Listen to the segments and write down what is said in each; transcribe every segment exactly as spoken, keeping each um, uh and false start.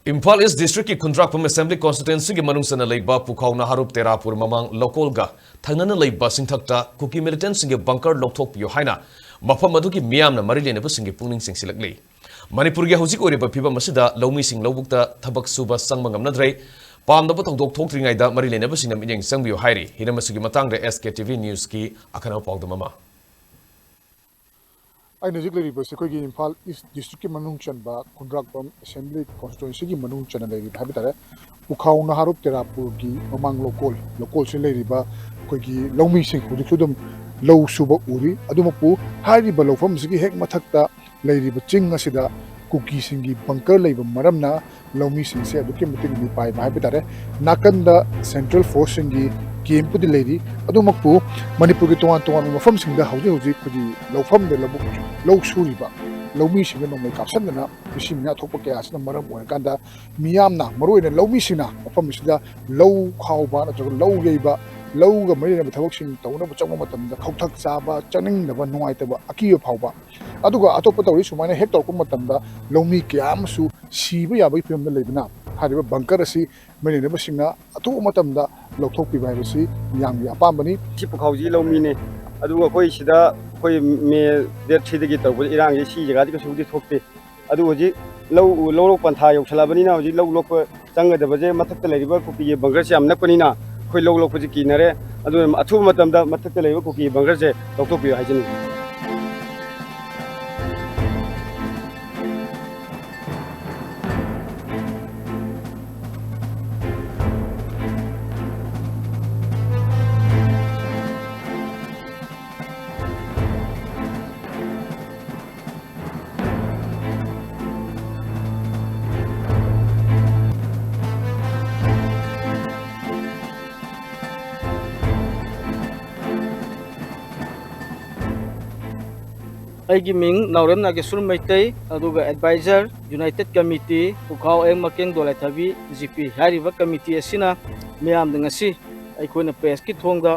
ꯏꯝꯐꯥꯜ ꯏꯁ ꯗꯤꯁꯇ꯭ꯔꯤꯛꯀꯤ ꯈꯨꯟꯗ꯭ꯔꯥꯛꯄꯝ ꯑꯦꯁꯦꯝꯕ꯭ꯂꯤ ꯀꯣꯟꯁꯇꯤꯇ꯭ꯋꯦꯟꯁꯤꯒꯤ ꯃꯅꯨꯡ ꯆꯟꯅ ꯂꯩꯕ ꯄꯨꯈꯥꯎ ꯅꯍꯥꯔꯨꯞ ꯇꯦꯔꯥꯄꯨꯔ ꯃꯃꯥꯡ ꯂꯧꯀꯣꯜꯒ ꯊꯪꯅꯅ ꯂꯩꯕ ꯆꯤꯡꯊꯛꯇ ꯀꯨꯀꯤ ꯃꯤꯂꯤꯇꯦꯟꯠꯁꯤꯡꯒꯤ ꯕꯪꯀꯔ ꯂꯧꯊꯣꯛꯄꯤꯌꯨ ꯍꯥꯏꯅ ꯃꯐꯝ ꯑꯗꯨꯒꯤ ꯃꯤꯌꯥꯝꯅ ꯃꯔꯤ ꯂꯩꯅꯕꯁꯤꯡꯒꯤ ꯄꯨꯛꯅꯤꯡ ꯆꯤꯡꯁꯤꯜꯂꯛꯂꯤ꯫ ꯃꯅꯤꯄꯨꯔꯒꯤ ꯍꯧꯖꯤꯛ ꯑꯣꯏꯔꯤꯕ ꯐꯤꯕꯝ ꯑꯁꯤꯗ ꯂꯧꯃꯤꯁꯤꯡ ꯂꯧꯕꯨꯛꯇ ꯊꯕꯛ ꯁꯨꯕ ꯆꯪꯕ ꯉꯝꯅꯗ꯭ꯔꯦ꯫ ꯄꯥꯝꯗꯕ ꯊꯧꯗꯣꯛ ꯊꯣꯛꯇ꯭ꯔꯤꯉꯩꯗ ꯃꯔꯤ ꯂꯩꯅꯕꯁꯤꯡꯅ ꯃꯤꯠꯌꯦꯡ ꯆꯪꯕꯤꯌꯨ ꯍꯥꯏꯔꯤ꯫ ꯍꯤꯔꯝ ꯑꯁꯤꯒꯤ ꯃꯇꯥꯡꯗ ꯑꯦꯁ ꯀꯦ ꯇꯤ ꯚꯤ ꯅ꯭ꯌꯨꯁꯀꯤ ꯑꯈꯟꯅꯕ ꯄꯥꯎꯗꯝ ꯑꯃ꯫ ꯑꯩꯅ ꯍꯧꯖꯤꯛ ꯂꯩꯔꯤꯕꯁꯤ ꯑꯩꯈꯣꯏꯒꯤ ꯏꯝꯐꯥꯜ ꯏꯁ ꯗꯤꯁꯇ꯭ꯔꯤꯛꯀꯤ ꯃꯅꯨꯡ ꯆꯟꯕ ꯈꯨꯟꯗ꯭ꯔꯥꯛꯄꯝ ꯑꯦꯁꯦꯝꯕ꯭ꯂꯤ ꯀꯣꯟꯁꯇꯤꯇ꯭ꯋꯦꯟꯁꯤꯒꯤ ꯃꯅꯨꯡ ꯆꯟꯅ ꯂꯩꯔꯤꯕ ꯍꯥꯏꯕ ꯇꯥꯔꯦ꯫ ꯄꯨꯈꯥꯎ ꯅꯍꯥꯔꯨꯞ ꯇꯦꯔꯥꯄꯨꯔꯒꯤ ꯃꯃꯥꯡ ꯂꯧꯀꯣꯜ, ꯂꯧꯀꯣꯜꯁꯤ ꯂꯩꯔꯤꯕ ꯑꯩꯈꯣꯏꯒꯤ ꯂꯧꯃꯤꯁꯤꯡ ꯍꯧꯖꯤꯛꯁꯨ ꯑꯗꯨꯝ ꯂꯧ ꯁꯨꯕ ꯎꯔꯤ꯫ ꯑꯗꯨꯃꯛꯄꯨ ꯍꯥꯏꯔꯤꯕ ꯂꯧꯐꯝꯁꯤꯒꯤ ꯍꯦꯛ ꯃꯊꯛꯇ ꯂꯩꯔꯤꯕ ꯆꯤꯡ ꯑꯁꯤꯗ ꯀꯨꯀꯤꯁꯤꯡꯒꯤ ꯕꯪꯀꯔ ꯂꯩꯕ ꯃꯔꯝꯅ ꯂꯧꯃꯤꯁꯤꯡꯁꯦ ꯑꯗꯨꯛꯀꯤ ꯃꯇꯤꯛ ꯃꯤꯄꯥꯏꯕ ꯍꯥꯏꯕ ꯇꯥꯔꯦ꯫ ꯅꯥꯀꯟꯗ ꯁꯦꯟꯇ꯭ꯔꯦꯜ ꯐꯣꯔꯁꯁꯤꯡꯒꯤ ꯀꯦꯝꯄꯨꯗꯤ ꯂꯩꯔꯤ꯫ ꯑꯗꯨꯃꯛꯄꯨ ꯃꯅꯤꯄꯨꯔꯒꯤ ꯇꯣꯉꯥꯟ ꯇꯣꯉꯥꯟꯕ ꯃꯐꯝꯁꯤꯡꯗ ꯍꯧꯖꯤꯛ ꯍꯧꯖꯤꯛ ꯑꯩꯈꯣꯏꯒꯤ ꯂꯧꯐꯝꯗ ꯂꯧꯕꯨꯛ, ꯂꯧ ꯁꯨꯔꯤꯕ ꯂꯧꯃꯤꯁꯤꯡꯗ ꯅꯣꯡꯃꯩ ꯀꯥꯞꯁꯤꯟꯗꯅ ꯃꯤꯁꯤ ꯃꯤꯅꯥ ꯊꯣꯛꯄ ꯀꯌꯥ ꯑꯁꯤꯅ ꯃꯔꯝ ꯑꯣꯏꯔꯀꯥꯟꯗ ꯃꯤꯌꯥꯝꯅ, ꯃꯔꯨꯑꯣꯏꯅ ꯂꯧꯃꯤꯁꯤꯡꯅ ꯃꯐꯝ ꯑꯁꯤꯗ ꯂꯧ ꯈꯥꯎꯕ ꯅꯠꯇ꯭ꯔꯒ ꯂꯧ ꯌꯩꯕ, ꯂꯧꯒ ꯃꯔꯤ ꯂꯩꯅꯕ ꯊꯕꯛꯁꯤꯡ ꯇꯧꯅꯕ ꯆꯪꯕ ꯃꯇꯝꯗ ꯈꯧꯊꯛ ꯆꯥꯕ, ꯆꯪꯅꯤꯡꯗꯕ, ꯅꯨꯡꯉꯥꯏꯇꯕ, ꯑꯀꯤꯕ ꯐꯥꯎꯕ, ꯑꯗꯨꯒ ꯑꯇꯣꯞꯄ ꯇꯧꯔꯤ ꯁꯨꯃꯥꯏꯅ ꯍꯦꯛ ꯇꯧꯔꯛꯄ ꯃꯇꯝꯗ ꯂꯧꯃꯤ ꯀꯌꯥ ꯑꯃꯁꯨ ꯁꯤꯕ ꯌꯥꯕꯒꯤ ꯐꯤꯕꯝꯗ ꯂꯩꯕꯅ ꯍꯥꯏꯔꯤꯕ ꯕꯪꯀꯔ ꯑꯁꯤ ꯃꯔꯤ ꯂꯩꯅꯕꯁꯤꯡꯅ ꯑꯊꯨꯕ ꯃꯇꯝꯗ ꯂꯧꯊꯣꯛꯄꯤꯕ ꯍꯥꯏꯕꯁꯤ ꯃꯤꯌꯥꯝꯒꯤ ꯑꯄꯥꯝꯕꯅꯤ꯫ ꯁꯤ ꯄꯨꯈꯥꯎꯁꯤ ꯂꯧꯃꯤꯅꯦ, ꯑꯗꯨꯒ ꯑꯩꯈꯣꯏ ꯁꯤꯗ ꯑꯩꯈꯣꯏ ꯃꯦ ꯗꯦꯠ ꯊ꯭ꯔꯤꯗꯒꯤ ꯇꯧꯕ ꯏꯔꯥꯡꯁꯦ ꯁꯤ ꯖꯒꯥꯗꯤ ꯀꯩꯁꯨꯕꯨꯗꯤ ꯊꯣꯛꯇꯦ꯫ ꯑꯗꯨ ꯍꯧꯖꯤꯛ ꯂꯧ, ꯂꯧꯔꯣꯛ ꯄꯟꯊꯥ ꯌꯧꯁꯜꯂꯛꯑꯕꯅꯤꯅ ꯍꯧꯖꯤꯛ ꯂꯧ ꯂꯣꯛꯄ ꯆꯪꯒꯗꯕꯁꯦ ꯃꯊꯛꯇ ꯂꯩꯔꯤꯕ ꯀꯨꯀꯤꯒꯤ ꯕꯪꯀꯔꯁꯦ ꯌꯥꯝ ꯅꯛꯄꯅꯤꯅ ꯑꯩꯈꯣꯏ ꯂꯧ ꯂꯣꯛꯄꯁꯦ ꯀꯤꯅꯔꯦ꯫ ꯑꯗꯨꯅ ꯑꯊꯨꯕ ꯃꯇꯝꯗ ꯃꯊꯛꯇ ꯂꯩꯔꯤꯕ ꯀꯨꯀꯤꯒꯤ ꯕꯪꯀꯔꯁꯦ ꯂꯧꯊꯣꯛꯄꯤꯌꯨ ꯍꯥꯏꯖꯅꯤꯡꯉꯤ꯫ ꯑꯩꯒꯤ ꯃꯤꯡ ꯅꯥꯎꯔꯦꯝ ꯅꯥꯒꯦꯁꯣꯔ ꯃꯩꯇꯩ, ꯑꯗꯨꯒ ꯑꯦꯗꯚꯥꯏꯖꯔ, ꯌꯨꯅꯥꯏꯇꯦꯗ ꯀꯃꯤꯇꯤ, ꯄꯨꯈꯥꯎ ꯑꯌꯦꯡ ꯃꯀꯦꯡ ꯗꯣꯂꯥꯏꯊꯥꯕꯤ, ꯖꯤ ꯄꯤ ꯍꯥꯏꯔꯤꯕ ꯀꯃꯤꯇꯤ ꯑꯁꯤꯅ ꯃꯤꯌꯥꯝꯗ ꯉꯁꯤ ꯑꯩꯈꯣꯏꯅ ꯄ꯭ꯔꯦꯁꯀꯤ ꯊꯣꯡꯗ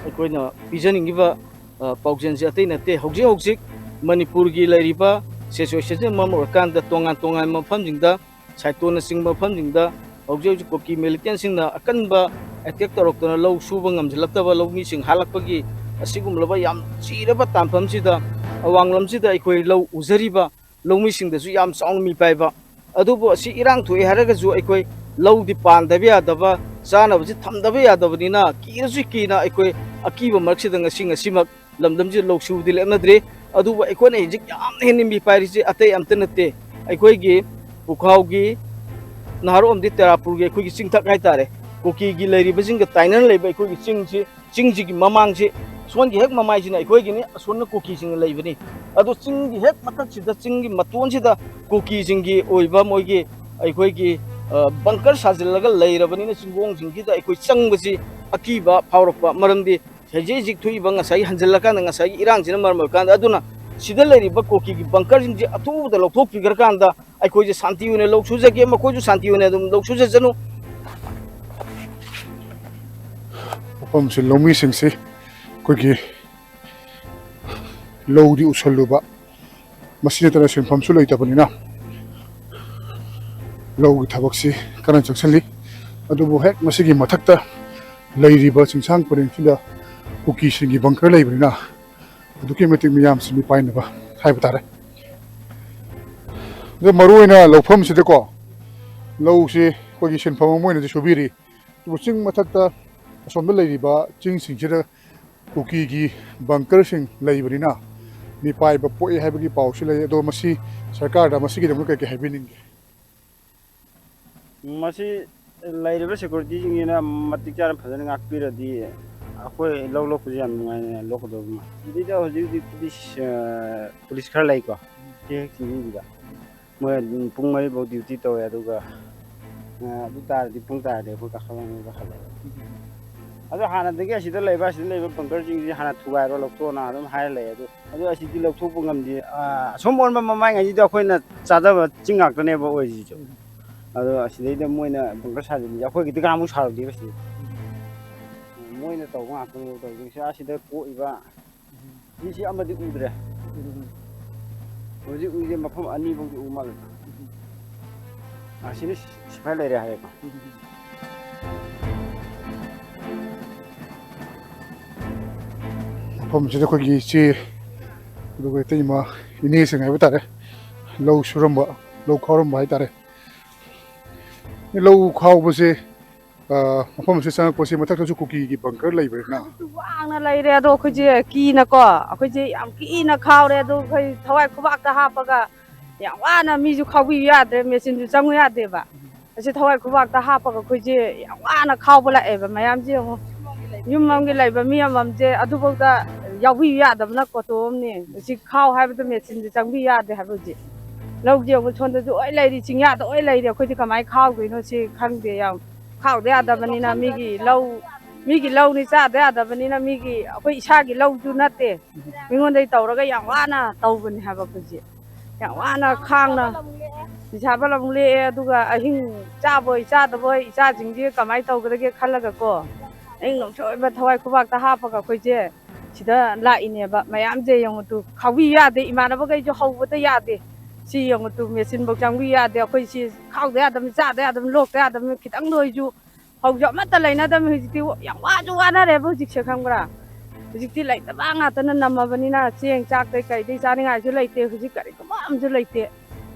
ꯑꯩꯈꯣꯏꯅ ꯄꯤꯖꯅꯤꯡꯉꯤꯕ, ꯑ, ꯄꯥꯎꯖꯦꯜꯁꯦ ꯑꯇꯩ ꯅꯠꯇꯦ꯫ ꯍꯧꯖꯤꯛ ꯍꯧꯖꯤꯛ ꯃꯅꯤꯄꯨꯔꯒꯤ ꯂꯩꯔꯤꯕ ꯁꯤꯆꯨꯋꯦꯁꯟꯁꯤꯅ ꯃꯔꯝ ꯑꯣꯏꯔꯀꯥꯟꯗ ꯇꯣꯉꯥꯟ ꯇꯣꯉꯥꯟꯕ ꯃꯐꯝꯁꯤꯡꯗ ꯁꯥꯏꯇꯣꯟꯅꯆꯤꯡꯕ ꯃꯐꯝꯁꯤꯡꯗ ꯍꯧꯖꯤꯛ ꯍꯧꯖꯤꯛ ꯀꯨꯀꯤ ꯃꯤꯂꯤꯇꯦꯟꯁꯤꯡꯅ ꯑꯀꯟꯕ ꯑꯦꯇꯦꯛ ꯇꯧꯔꯛꯇꯨꯅ ꯂꯧ ꯁꯨꯕ ꯉꯝꯁꯤꯜꯂꯛꯇꯕ ꯂꯧꯃꯤꯁꯤꯡ ꯍꯥꯠꯂꯛꯄꯒꯤ ꯑꯁꯤꯒꯨꯝꯂꯕ ꯌꯥꯝ ꯆꯤꯔꯕ ꯇꯥꯟꯐꯝꯁꯤꯗ, ꯑꯋꯥꯡꯂꯝꯁꯤꯗ ꯑꯩꯈꯣꯏ ꯂꯧ ꯎꯖꯔꯤꯕ ꯂꯧꯃꯤꯁꯤꯡꯗꯁꯨ ꯌꯥꯝ ꯆꯥꯎꯅ ꯃꯤꯄꯥꯏꯕ꯫ ꯑꯗꯨꯕꯨ ꯑꯁꯤ ꯏꯔꯥꯡ ꯊꯣꯛꯑꯦ ꯍꯥꯏꯔꯒꯁꯨ ꯑꯩꯈꯣꯏ ꯂꯧꯗꯤ ꯄꯥꯟꯗꯕ ꯌꯥꯗꯕ, ꯆꯥꯅꯕꯁꯤ ꯊꯝꯗꯕ ꯌꯥꯗꯕꯅꯤꯅ ꯀꯤꯔꯁꯨ ꯀꯤꯅ ꯑꯩꯈꯣꯏ ꯑꯀꯤꯕ ꯃꯔꯛꯁꯤꯗ ꯉꯁꯤ ꯉꯁꯤꯃꯛ ꯂꯝꯗꯝꯁꯤꯗ ꯂꯧ ꯁꯨꯕꯗꯤ ꯂꯦꯞꯅꯗ꯭ꯔꯤ꯫ ꯑꯗꯨꯕꯨ ꯑꯩꯈꯣꯏꯅ ꯍꯧꯖꯤꯛ ꯌꯥꯝꯅ ꯍꯦꯟꯅ ꯃꯤꯄꯥꯏꯔꯤꯁꯤ ꯑꯇꯩ ꯑꯝꯇ ꯅꯠꯇꯦ, ꯑꯩꯈꯣꯏꯒꯤ ꯄꯨꯈꯥꯎꯒꯤ ꯅꯍꯥꯔꯣꯝꯗꯤ ꯇꯦꯔꯥꯄꯨꯔꯒꯤ ꯑꯩꯈꯣꯏꯒꯤ ꯆꯤꯡꯊꯛ ꯍꯥꯏꯇꯥꯔꯦ, ꯀꯨꯀꯤꯒꯤ ꯂꯩꯔꯤꯕꯁꯤꯡꯒ ꯇꯥꯏꯅꯅ ꯂꯩꯕ ꯑꯩꯈꯣꯏꯒꯤ ꯆꯤꯡꯁꯤ, ꯆꯤꯡꯁꯤꯒꯤ ꯃꯃꯥꯡꯁꯤ, ꯁꯣꯟꯒꯤ ꯍꯦꯛ ꯃꯃꯥꯏꯁꯤꯅ ꯑꯩꯈꯣꯏꯒꯤꯅꯤ, ꯑꯁꯣꯟꯅ ꯀꯨꯀꯤꯁꯤꯡꯅ ꯂꯩꯕꯅꯤ꯫ ꯑꯗꯣ ꯆꯤꯡꯒꯤ ꯍꯦꯛ ꯃꯊꯛꯁꯤꯗ, ꯆꯤꯡꯒꯤ ꯃꯇꯣꯟꯁꯤꯗ ꯀꯨꯀꯤꯁꯤꯡꯒꯤ ꯑꯣꯏꯕ ꯃꯣꯏꯒꯤ ꯑꯩꯈꯣꯏꯒꯤ, ꯑ, ꯕꯪꯀꯔ ꯁꯥꯖꯤꯜꯂꯒ ꯂꯩꯔꯕꯅꯤꯅ ꯆꯤꯡꯒꯣꯡꯁꯤꯡꯁꯤꯗ ꯑꯩꯈꯣꯏ ꯆꯪꯕꯁꯤ ꯑꯀꯤꯕ ꯐꯥꯎꯔꯛꯄ꯫ ꯃꯔꯝꯗꯤ ꯍꯧꯖꯤꯛ ꯍꯧꯖꯤꯛ ꯊꯣꯛꯏꯕ ꯉꯁꯥꯏꯒꯤ ꯍꯟꯖꯤꯜꯂꯀꯥꯟꯗ ꯉꯁꯥꯏꯒꯤ ꯏꯔꯥꯡꯁꯤꯅ ꯃꯔꯝ ꯑꯣꯏꯔꯀꯥꯟꯗ, ꯑꯗꯨꯅ ꯁꯤꯗ ꯂꯩꯔꯤꯕ ꯀꯨꯀꯤꯒꯤ ꯕꯪꯀꯔꯁꯤꯡꯁꯦ ꯑꯊꯨꯕꯗ ꯂꯧꯊꯣꯛꯄꯤꯈ꯭ꯔꯀꯥꯟꯗ ꯑꯩꯈꯣꯏꯁꯦ ꯁꯥꯟꯇꯤ ꯑꯣꯏꯅ ꯂꯧ ꯁꯨꯖꯒꯦ, ꯃꯈꯣꯏꯁꯨ ꯁꯥꯟꯇꯤ ꯑꯣꯏꯅ ꯑꯗꯨꯝ ꯂꯧ ꯁꯨꯖꯁꯅꯨ꯫ ꯃꯐꯝꯁꯤ ꯂꯧꯃꯤꯁꯤꯡꯁꯤ ꯑꯩꯈꯣꯏꯒꯤ ꯂꯧꯗꯤ ꯎꯁꯜꯂꯨꯕ, ꯃꯁꯤ ꯅꯠꯇꯅ ꯁꯤꯟꯐꯝꯁꯨ ꯂꯩꯇꯕꯅꯤꯅ ꯂꯧꯒꯤ ꯊꯕꯛꯁꯤ ꯀꯟꯅ ꯆꯪꯁꯤꯜꯂꯤ꯫ ꯑꯗꯨꯕꯨ ꯍꯦꯛ ꯃꯁꯤꯒꯤ ꯃꯊꯛꯇ ꯂꯩꯔꯤꯕ ꯆꯤꯡꯁꯥꯡ ꯄꯔꯦꯡꯁꯤꯗ ꯀꯨꯀꯤꯁꯤꯡꯒꯤ ꯕꯪꯀꯔ ꯂꯩꯕꯅꯤꯅ ꯑꯗꯨꯛꯀꯤ ꯃꯇꯤꯛ ꯃꯤꯌꯥꯝꯁꯤ ꯃꯤꯄꯥꯏꯅꯕ ꯍꯥꯏꯕ ꯇꯥꯔꯦ꯫ ꯑꯗꯣ ꯃꯔꯨꯑꯣꯏꯅ ꯂꯧꯐꯝꯁꯤꯗꯀꯣ, ꯂꯧꯁꯤ ꯑꯩꯈꯣꯏꯒꯤ ꯁꯤꯟꯐꯝ ꯑꯃ ꯑꯣꯏꯅꯗꯤ ꯁꯨꯕꯤꯔꯤ꯫ ꯑꯗꯨꯕꯨ ꯆꯤꯡ ꯃꯊꯛꯇ ꯑꯁꯣꯝꯗ ꯂꯩꯔꯤꯕ ꯆꯤꯡꯁꯤꯡꯁꯤꯗ ꯀꯨꯀꯤꯒꯤ ꯕꯪꯀꯔꯁꯤꯡ ꯂꯩꯕꯅꯤꯅ ꯃꯤꯄꯥꯏꯕ ꯄꯣꯛꯏ ꯍꯥꯏꯕꯒꯤ ꯄꯥꯎꯁꯨ ꯂꯩ꯫ ꯑꯗꯣ ꯃꯁꯤ ꯁꯔꯀꯥꯔꯗ ꯃꯁꯤꯒꯤꯗꯃꯛꯇ ꯀꯩ ꯀꯩ ꯍꯥꯏꯕꯤꯅꯤꯡꯒꯦ? ꯃꯁꯤ ꯂꯩꯔꯤꯕ ꯁꯦꯀ꯭ꯌꯨꯔꯤꯇꯤꯁꯤꯡꯁꯤꯅ ꯃꯇꯤꯛ ꯆꯥꯅ ꯐꯖꯅ ꯉꯥꯛꯄꯤꯔꯗꯤ ꯑꯩꯈꯣꯏ ꯂꯧ ꯂꯣꯛꯄꯁꯦ ꯌꯥꯝ ꯅꯨꯡꯉꯥꯏꯅ ꯂꯣꯛꯀꯗꯧꯕ ꯃꯥꯜꯂꯤ꯫ ꯁꯤꯗꯩꯗ ꯍꯧꯖꯤꯛ ꯍꯧꯖꯤꯛ ꯄꯨꯂꯤꯁ, ꯑ, ꯄꯨꯂꯤꯁ ꯈꯔ ꯂꯩꯀꯣ, ꯆꯦꯛꯁꯤꯡꯁꯤꯗ꯫ ꯃꯣꯏ ꯑꯗꯨꯝ ꯄꯨꯡ ꯃꯔꯤ ꯐꯥꯎ ꯗ꯭ꯌꯨꯇꯤ ꯇꯧꯋꯦ, ꯑꯗꯨꯒ, ꯑ, ꯑꯗꯨ ꯇꯥꯔꯗꯤ, ꯄꯨꯡ ꯇꯥꯔꯗꯤ ꯑꯩꯈꯣꯏ ꯀꯥꯈꯠꯂꯛꯑꯅꯤ, ꯀꯥꯈꯠꯂꯛꯑꯦ꯫ ꯑꯗꯣ ꯍꯥꯟꯅꯗꯒꯤ ꯑꯁꯤꯗ ꯂꯩꯕ, ꯑꯁꯤꯗ ꯂꯩꯕ ꯕꯪꯀꯔꯁꯤꯡꯁꯤ ꯍꯥꯟꯅ ꯊꯨꯒꯥꯏꯔꯣ, ꯂꯧꯊꯣꯛꯑꯣꯅ ꯑꯗꯨꯝ ꯍꯥꯏꯔ ꯂꯩ꯫ ꯑꯗꯣ, ꯑꯗꯣ ꯑꯁꯤꯗꯤ ꯂꯧꯊꯣꯛꯄ ꯉꯝꯗꯦ꯫ ꯑ, ꯑꯁꯣꯝ ꯑꯣꯟꯕ ꯃꯃꯥꯏꯉꯩꯁꯤꯗꯤ ꯑꯩꯈꯣꯏꯅ ꯆꯥꯖꯕ ꯆꯤꯡ ꯉꯥꯛꯇꯅꯦꯕ ꯑꯣꯏꯔꯤꯁꯤꯁꯨ꯫ ꯑꯗꯣ ꯑꯁꯤꯗꯩꯗ ꯃꯣꯏꯅ ꯕꯪꯀꯔ ꯁꯥꯖꯤꯜꯂꯤꯁꯦ, ꯑꯩꯈꯣꯏꯒꯤꯗꯤ ꯀꯅꯥꯃꯨꯛ ꯁꯥꯔꯨꯗꯦꯕ ꯁꯤꯗꯤ꯫ ꯃꯣꯏꯅ ꯇꯧꯕ ꯉꯥꯛꯇꯅꯦꯕ ꯇꯧꯔꯤꯁꯦ꯫ ꯑꯁꯤꯗ ꯀꯣꯛꯏꯕ ꯁꯤꯁꯤ ꯑꯃꯗꯤ ꯎꯗ꯭ꯔꯦ꯫ ꯍꯧꯖꯤꯛ ꯎꯏꯁꯦ ꯃꯐꯝ ꯑꯅꯤꯐꯧꯗꯤ ꯎ ꯃꯥꯜꯂꯦ꯫ ꯑꯁꯤꯅ ꯁꯤꯐꯥꯏ ꯂꯩꯔꯦ ꯍꯥꯏꯌꯦꯀꯣ꯫ ꯃꯐꯝꯁꯤꯗ ꯑꯩꯈꯣꯏꯒꯤ ꯏꯆꯦ, ꯑꯗꯨꯒ ꯏꯇꯩꯃ, ꯏꯅꯦꯁꯤꯡ ꯍꯥꯏꯕ ꯇꯥꯔꯦ, ꯂꯧ ꯁꯨꯔꯝꯕ, ꯂꯧ ꯈꯥꯎꯔꯝꯕ ꯍꯥꯏ ꯇꯥꯔꯦ꯫ ꯂꯧ ꯈꯥꯎꯕꯁꯦ, ꯑ, ꯃꯐꯝꯁꯤꯗ ꯆꯪꯉꯛꯄꯁꯦ ꯃꯊꯛꯇꯁꯨ ꯀꯨꯀꯤꯒꯤ ꯕꯪꯀꯔ ꯂꯩꯕꯅꯤꯅ꯫ ꯋꯥꯡꯅ ꯂꯩꯔꯦ꯫ ꯑꯗꯣ ꯑꯩꯈꯣꯏꯁꯦ ꯀꯤꯅꯀꯣ, ꯑꯩꯈꯣꯏꯁꯦ ꯌꯥꯝ ꯀꯤꯅ ꯈꯥꯎꯔꯦ꯫ ꯑꯗꯣ ꯑꯩꯈꯣꯏ ꯊꯋꯥꯏ ꯈꯨꯕꯥꯛꯇ ꯍꯥꯞꯄꯒ ꯌꯥꯝ ꯋꯥꯅ, ꯃꯤꯁꯨ ꯈꯥꯎꯕꯤꯌꯨ ꯌꯥꯗ꯭ꯔꯦ, ꯃꯦꯆꯤꯟꯁꯨ ꯆꯪꯉꯨ ꯌꯥꯗꯦꯕ꯫ ꯑꯁꯤ ꯊꯋꯥꯏ ꯈꯨꯕꯥꯛꯇ ꯍꯥꯞꯄꯒ ꯑꯩꯈꯣꯏꯁꯦ ꯌꯥꯝ ꯋꯥꯅ ꯈꯥꯎꯕ ꯂꯥꯛꯑꯦꯕ ꯃꯌꯥꯝꯁꯦ꯫ ꯌꯦꯡꯉꯣ, ꯌꯨꯝ ꯑꯃꯒꯤ ꯂꯩꯕ ꯃꯤ ꯑꯃꯃꯝꯁꯦ ꯑꯗꯨꯐꯥꯎꯗ ꯌꯥꯎꯕꯤꯌꯨ ꯌꯥꯗꯕꯅ ꯀꯣꯇꯣꯛꯑꯝꯅꯦ꯫ ꯍꯧꯖꯤꯛ ꯈꯥꯎ ꯍꯥꯏꯕꯗ ꯃꯦꯆꯤꯟꯁꯦ ꯆꯪꯕꯤ ꯌꯥꯗꯦ ꯍꯥꯏꯕ ꯍꯧꯖꯤꯛ꯫ ꯂꯧꯁꯦ ꯌꯦꯡꯉꯣ, ꯁꯣꯝꯗꯁꯨ ꯂꯣꯏ ꯂꯩꯔꯤ, ꯆꯤꯡꯌꯥꯗ ꯂꯣꯏ ꯂꯩꯔꯤ꯫ ꯑꯩꯈꯣꯏꯗꯤ ꯀꯃꯥꯏꯅ ꯈꯥꯎꯗꯣꯏꯅꯣ ꯁꯤ ꯈꯪꯗꯦ꯫ ꯌꯥꯝ ꯈꯥꯎꯗ ꯌꯥꯗꯕꯅꯤꯅ ꯃꯤꯒꯤ ꯂꯧ, ꯃꯤꯒꯤ ꯂꯧꯅꯤ ꯆꯥꯗ ꯌꯥꯗꯕꯅꯤꯅ, ꯃꯤꯒꯤ, ꯑꯩꯈꯣꯏ ꯏꯁꯥꯒꯤ ꯂꯧꯁꯨ ꯅꯠꯇꯦ꯫ ꯃꯤꯉꯣꯟꯗꯒꯤ ꯇꯧꯔꯒ ꯌꯥꯝ ꯋꯥꯅ ꯇꯧꯕꯅꯦ ꯍꯥꯏꯕ ꯑꯩꯈꯣꯏꯁꯦ꯫ ꯌꯥꯝ ꯋꯥꯅ ꯈꯥꯡꯅ ꯅꯤꯁꯥ ꯕꯂꯝ ꯂꯦꯛꯑꯦ, ꯑꯗꯨꯒ ꯑꯍꯤꯡ ꯆꯥꯕꯣꯏ ꯆꯥꯗꯕꯣꯏ ꯏꯆꯥꯁꯤꯡꯁꯦ ꯀꯃꯥꯏꯅ ꯇꯧꯒꯗꯒꯦ ꯈꯜꯂꯒꯀꯣ, ꯑꯍꯤꯡ ꯅꯣꯡꯁꯣꯏꯕ ꯊꯋꯥꯏ ꯈꯨꯕꯥꯛꯇ ꯍꯥꯞꯄꯒ ꯑꯩꯈꯣꯏꯁꯦ ꯁꯤꯗ ꯂꯥꯛꯏꯅꯦꯕ꯫ ꯃꯌꯥꯝꯁꯦ ꯌꯦꯡꯉꯨ ꯇꯨ, ꯈꯥꯎꯕꯤ ꯌꯥꯗꯦ, ꯏꯃꯥꯟꯅꯕꯈꯩꯁꯨ ꯍꯧꯕꯗ ꯌꯥꯗꯦ꯫ ꯁꯤ ꯌꯦꯡꯉꯨ ꯇꯨ, ꯃꯦꯆꯤꯟꯐꯧ ꯆꯪꯕꯤ ꯌꯥꯗꯦ꯫ ꯑꯩꯈꯣꯏ ꯁꯤ ꯈꯥꯎꯗ ꯌꯥꯗꯕꯅꯤ, ꯆꯥꯗ ꯌꯥꯗꯕꯅꯤ, ꯂꯣꯛꯇ ꯌꯥꯗꯕꯅꯤ, ꯈꯤꯇꯪꯗ ꯑꯣꯏꯁꯨ ꯐꯧꯁꯨ ꯑꯃꯠꯇ ꯂꯩꯅꯗꯕꯅꯤ꯫ ꯍꯧꯖꯤꯛꯇꯤ ꯌꯥꯝ ꯋꯥꯁꯨ ꯋꯥꯅꯔꯦꯕ ꯍꯧꯖꯤꯛꯁꯦ, ꯈꯪꯕ꯭ꯔꯥ? ꯍꯧꯖꯤꯛꯇꯤ ꯂꯩꯇꯕ ꯉꯥꯛꯇꯅ ꯅꯝꯃꯕꯅꯤꯅ ꯆꯦꯡ ꯆꯥꯛꯇꯩ ꯀꯩꯗꯩ ꯆꯥꯅꯤꯡꯉꯥꯏꯁꯨ ꯂꯩꯇꯦ꯫ ꯍꯧꯖꯤꯛ ꯀꯔꯤ ꯀꯨꯝꯕ ꯑꯃꯁꯨ ꯂꯩꯇꯦ꯫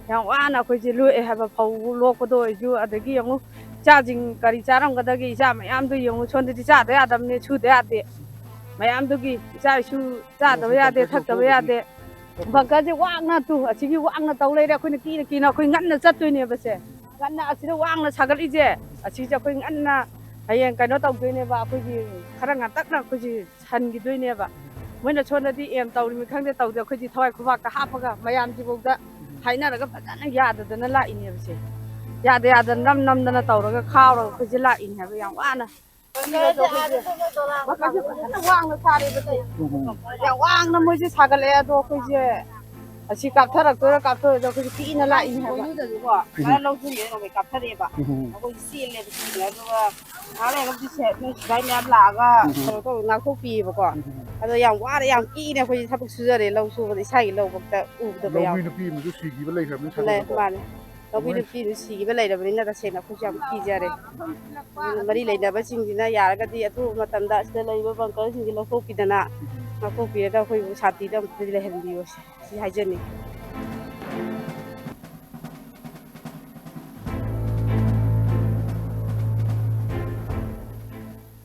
ꯌꯥꯝ ꯋꯥꯅ ꯑꯩꯈꯣꯏꯁꯦ ꯂꯣꯛꯑꯦ ꯍꯥꯏꯕ, ꯐꯧ ꯂꯣꯛꯄꯗ ꯑꯣꯏꯔꯁꯨ꯫ ꯑꯗꯒꯤ ꯌꯦꯡꯉꯨ, ꯏꯆꯥꯁꯤꯡ ꯀꯔꯤ ꯆꯥꯔꯝꯒꯗꯒꯦ? ꯏꯆꯥ ꯃꯌꯥꯝꯗꯣ ꯌꯦꯡꯉꯨ, ꯁꯣꯝꯗꯗꯤ ꯆꯥꯗ ꯌꯥꯗꯕꯅꯦ, ꯁꯨꯗ ꯌꯥꯗꯦ꯫ ꯃꯌꯥꯝꯗꯨꯒꯤ ꯏꯆꯥ ꯏꯁꯨ ꯆꯥꯗꯕ ꯌꯥꯗꯦ, ꯊꯛꯇꯕ ꯌꯥꯗꯦ꯫ ꯕꯪꯀꯔꯁꯦ ꯋꯥꯡꯅ ꯇꯨ, ꯑꯁꯤꯒꯤ ꯋꯥꯡꯅ ꯇꯧ ꯂꯩꯔꯦ꯫ ꯑꯩꯈꯣꯏꯅ ꯀꯤꯅ ꯀꯤꯅ ꯑꯩꯈꯣꯏ ꯉꯟꯅ ꯆꯠꯇꯣꯏꯅꯦꯕ ꯁꯦ꯫ ꯉꯟꯅ ꯑꯁꯤꯗ ꯋꯥꯡꯅ ꯁꯥꯒꯠꯂꯤꯁꯦ, ꯑꯁꯤꯁꯦ ꯑꯩꯈꯣꯏ ꯉꯟꯅ ꯍꯌꯦꯡ ꯀꯩꯅꯣ ꯇꯧꯗꯣꯏꯅꯦꯕ꯫ ꯑꯩꯈꯣꯏꯒꯤ ꯈꯔ ꯉꯟꯇꯛꯅ ꯑꯩꯈꯣꯏꯁꯤ ꯁꯟꯈꯤꯗꯣꯏꯅꯦꯕ꯫ ꯃꯣꯏꯅ ꯁꯣꯝꯗꯗꯤ ꯑꯦꯝ ꯇꯧꯔꯤꯃꯤ ꯈꯪꯗꯦ ꯇꯧꯗꯦ, ꯑꯩꯈꯣꯏꯗꯤ ꯊꯋꯥꯏ ꯈꯨꯕꯥꯛꯇ ꯍꯥꯞꯄꯒ ꯃꯌꯥꯝꯁꯤꯐꯧꯗ ꯍꯥꯏꯅꯔꯒ ꯐꯖꯅ ꯌꯥꯗꯗꯅ ꯂꯥꯛꯏꯅꯦꯕꯁꯦ꯫ ꯌꯥꯗ ꯌꯥꯗꯅ ꯅꯝ ꯅꯝꯗꯅ ꯇꯧꯔꯒ ꯈꯥꯎꯔꯒ ꯑꯩꯈꯣꯏꯁꯦ ꯂꯥꯛꯏꯅꯦ ꯍꯥꯏꯕ꯫ ꯌꯥꯝ ꯋꯥꯅ꯫ ꯕꯪꯀꯔꯁꯦ ꯐꯖꯅ ꯋꯥꯡꯅ ꯁꯥꯔꯦꯕ ꯇꯧꯔꯤꯁꯦ꯫ ꯎꯝ꯫ ꯌꯥꯝ ꯋꯥꯡꯅ ꯃꯣꯏꯁꯦ ꯁꯥꯒꯠꯂꯛꯑꯦ꯫ ꯑꯗꯣ ꯑꯩꯈꯣꯏꯁꯦ ꯑꯁꯤ ꯀꯥꯞꯊꯔꯛꯇꯣꯏꯔꯥ ꯀꯥꯞꯊꯔꯣꯏꯗꯣꯏꯔꯥ ꯑꯩꯈꯣꯏꯁꯦ ꯀꯤꯅ ꯂꯥꯛꯏꯅꯦ ꯍꯥꯏꯕ꯫ ꯀꯣꯏꯅꯗꯁꯨꯀꯣ ꯎꯝ꯫ ꯃꯥꯅ ꯂꯧ ꯁꯨꯔꯤꯉꯩꯗ ꯅꯣꯡꯃꯩ ꯀꯥꯞꯊꯔꯛꯑꯦꯕ꯫ ꯎꯝ꯫ ꯑꯩꯈꯣꯏꯁꯦ ꯆꯦꯜꯂꯦꯕ ꯀꯤꯗꯅ꯫ ꯑꯗꯨꯒ ꯉꯥꯏꯍꯥꯛ ꯂꯩꯔꯒꯕꯨꯗꯤ ꯁꯦ-, ꯃꯣꯏ ꯁꯤꯐꯥꯏ ꯃꯌꯥꯝ ꯂꯥꯛꯑꯒ ꯎꯝ꯫ ꯀꯩꯅꯣ ꯇꯧꯔ ꯉꯥꯛꯊꯣꯛꯄꯤꯌꯦꯕꯀꯣ꯫ ꯎꯝ꯫ ꯑꯗꯣ ꯌꯥꯝ ꯋꯥꯔꯦ, ꯌꯥꯝ ꯀꯤꯅ ꯑꯩꯈꯣꯏꯁꯦ ꯊꯕꯛ ꯁꯨꯖꯔꯦ꯫ ꯂꯧ ꯁꯨꯕꯗ ꯏꯁꯥꯒꯤ ꯂꯧꯕꯨꯛꯇ ꯎꯕꯗꯕ ꯌꯥꯎ-, ꯂꯧꯃꯤ ꯅꯨꯄꯤ ꯑꯃꯁꯨ ꯁꯤꯈꯤꯕ ꯂꯩꯈ꯭ꯔꯕꯅꯤ ꯂꯩ, ꯁꯥꯒꯠꯄꯗꯀꯣ꯫ ꯃꯥꯅꯦ꯫ ꯂꯧꯃꯤ ꯅꯨꯄꯤ ꯑꯗꯨ ꯁꯤꯈꯤꯕ ꯂꯩꯔꯕꯅꯤꯅ ꯇꯁꯦꯡꯅ ꯑꯩꯈꯣꯏꯁꯨ ꯌꯥꯝ ꯀꯤꯖꯔꯦ꯫ ꯑꯗꯨꯅ ꯃꯔꯤ ꯂꯩꯅꯕꯁꯤꯡꯁꯤꯅ ꯌꯥꯔꯒꯗꯤ ꯑꯊꯨꯕ ꯃꯇꯝꯗ ꯑꯁꯤꯗ ꯂꯩꯔꯤꯕ ꯕꯪꯀꯔꯁꯤꯡꯁꯤ ꯂꯧꯊꯣꯛꯄꯤꯗꯅ, ꯂꯧꯊꯣꯛꯄꯤꯔꯒ ꯑꯩꯈꯣꯏꯕꯨ ꯁꯥꯟꯇꯤꯗ ꯑꯃꯨꯛꯇꯗꯤ ꯂꯩꯍꯟꯕꯤꯌꯨ, ꯁꯤ ꯍꯥꯏꯖꯅꯤꯡꯉꯤ꯫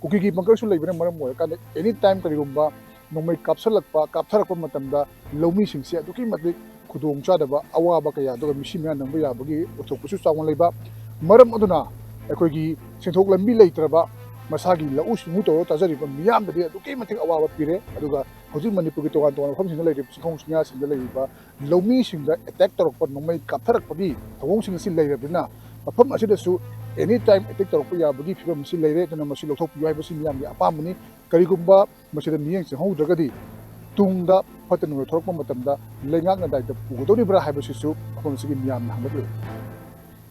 ꯀꯨꯀꯤꯒꯤ ꯕꯪꯀꯔꯁꯨ ꯂꯩꯕꯅ ꯃꯔꯝ ꯑꯣꯏꯔꯀꯥꯟꯗ any time ꯀꯔꯤꯒꯨꯝꯕ ꯅꯣꯡꯃꯩ ꯀꯥꯞꯁꯤꯜꯂꯛꯄ, ꯀꯥꯞꯊꯔꯛꯄ ꯃꯇꯝꯗ ꯂꯧꯃꯤꯁꯤꯡꯁꯦ ꯑꯗꯨꯛꯀꯤ ꯃꯇꯤꯛ ꯈꯨꯗꯣꯡ ꯆꯥꯗꯕ, ꯑꯋꯥꯕ ꯀꯌꯥ, ꯑꯗꯨꯒ ꯃꯤꯁꯤ ꯃꯌꯥ ꯅꯪꯕ ꯌꯥꯕꯒꯤ ꯑꯣꯏꯊꯣꯛꯄꯁꯨ ꯆꯥꯎꯅ ꯂꯩꯕ꯫ ꯃꯔꯝ ꯑꯗꯨꯅ ꯑꯩꯈꯣꯏꯒꯤ ꯁꯦꯟꯊꯣꯛ ꯂꯝꯕꯤ ꯂꯩꯇ꯭ꯔꯕ, ꯃꯁꯥꯒꯤ ꯂꯧꯎ ꯁꯤꯡꯎ ꯇꯧꯔ ꯆꯥꯖꯔꯤꯕ ꯃꯤꯌꯥꯝꯗꯗꯤ ꯑꯗꯨꯛꯀꯤ ꯃꯇꯤꯛ ꯑꯋꯥꯕ ꯄꯤꯔꯦ꯫ ꯑꯗꯨꯒ ꯍꯧꯖꯤꯛ ꯃꯅꯤꯄꯨꯔꯒꯤ ꯇꯣꯉꯥꯟ ꯇꯣꯉꯥꯟꯕ ꯃꯐꯝꯁꯤꯡꯗ ꯂꯩꯔꯤꯕ ꯆꯤꯡꯈꯣꯡ ꯆꯤꯡꯌꯥꯁꯤꯡꯗ ꯂꯩꯔꯤꯕ ꯂꯧꯃꯤꯁꯤꯡꯗ attack ꯇꯧꯔꯛꯄ, ꯅꯣꯡꯃꯩ ꯀꯥꯞꯊꯔꯛꯄꯒꯤ ꯊꯧꯑꯣꯡꯁꯤꯡ ꯑꯁꯤ ꯂꯩꯔꯕꯅꯤꯅ, ꯃꯐꯝ ꯑꯁꯤꯗꯁꯨ any time attack ꯇꯧꯔꯛꯄ ꯌꯥꯕꯒꯤ ꯐꯤꯕꯝ ꯑꯁꯤ ꯂꯩꯔꯦ꯫ ꯑꯗꯨꯅ ꯃꯁꯤ ꯂꯧꯊꯣꯛꯄꯤꯌꯨ ꯍꯥꯏꯕꯁꯤ ꯃꯤꯌꯥꯝꯒꯤ ꯑꯄꯥꯝꯕꯅꯤ꯫ ꯀꯔꯤꯒꯨꯝꯕ ꯃꯁꯤꯗ ꯃꯤꯠꯌꯦꯡ ꯆꯪꯍꯧꯗ꯭ꯔꯒꯗꯤ ꯇꯨꯡꯗ ꯐꯠꯇ ꯅꯨꯡꯗ ꯊꯣꯛꯂꯛꯄ ꯃꯇꯝꯗ ꯂꯩꯉꯥꯛꯅ ꯗꯥꯏꯇ ꯄꯨꯒꯗꯧꯔꯤꯕ꯭ꯔꯥ ꯍꯥꯏꯕꯁꯤꯁꯨ ꯃꯐꯝ ꯑꯁꯤꯒꯤ ꯃꯤꯌꯥꯝꯅ ꯍꯪꯂꯛꯂꯤ꯫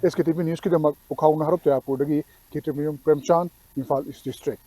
S K T V Newsꯀꯤꯗꯃꯛ ꯎꯈꯥꯎ ꯅꯍꯥꯔꯣꯞ ꯇꯌꯥꯄꯨꯔꯗꯒꯤ ꯈꯦꯇ꯭ꯔꯤꯃꯌꯨꯝ ꯄ꯭ꯔꯦꯝꯆꯥꯟ, ꯏꯝꯐꯥꯜ East District꯫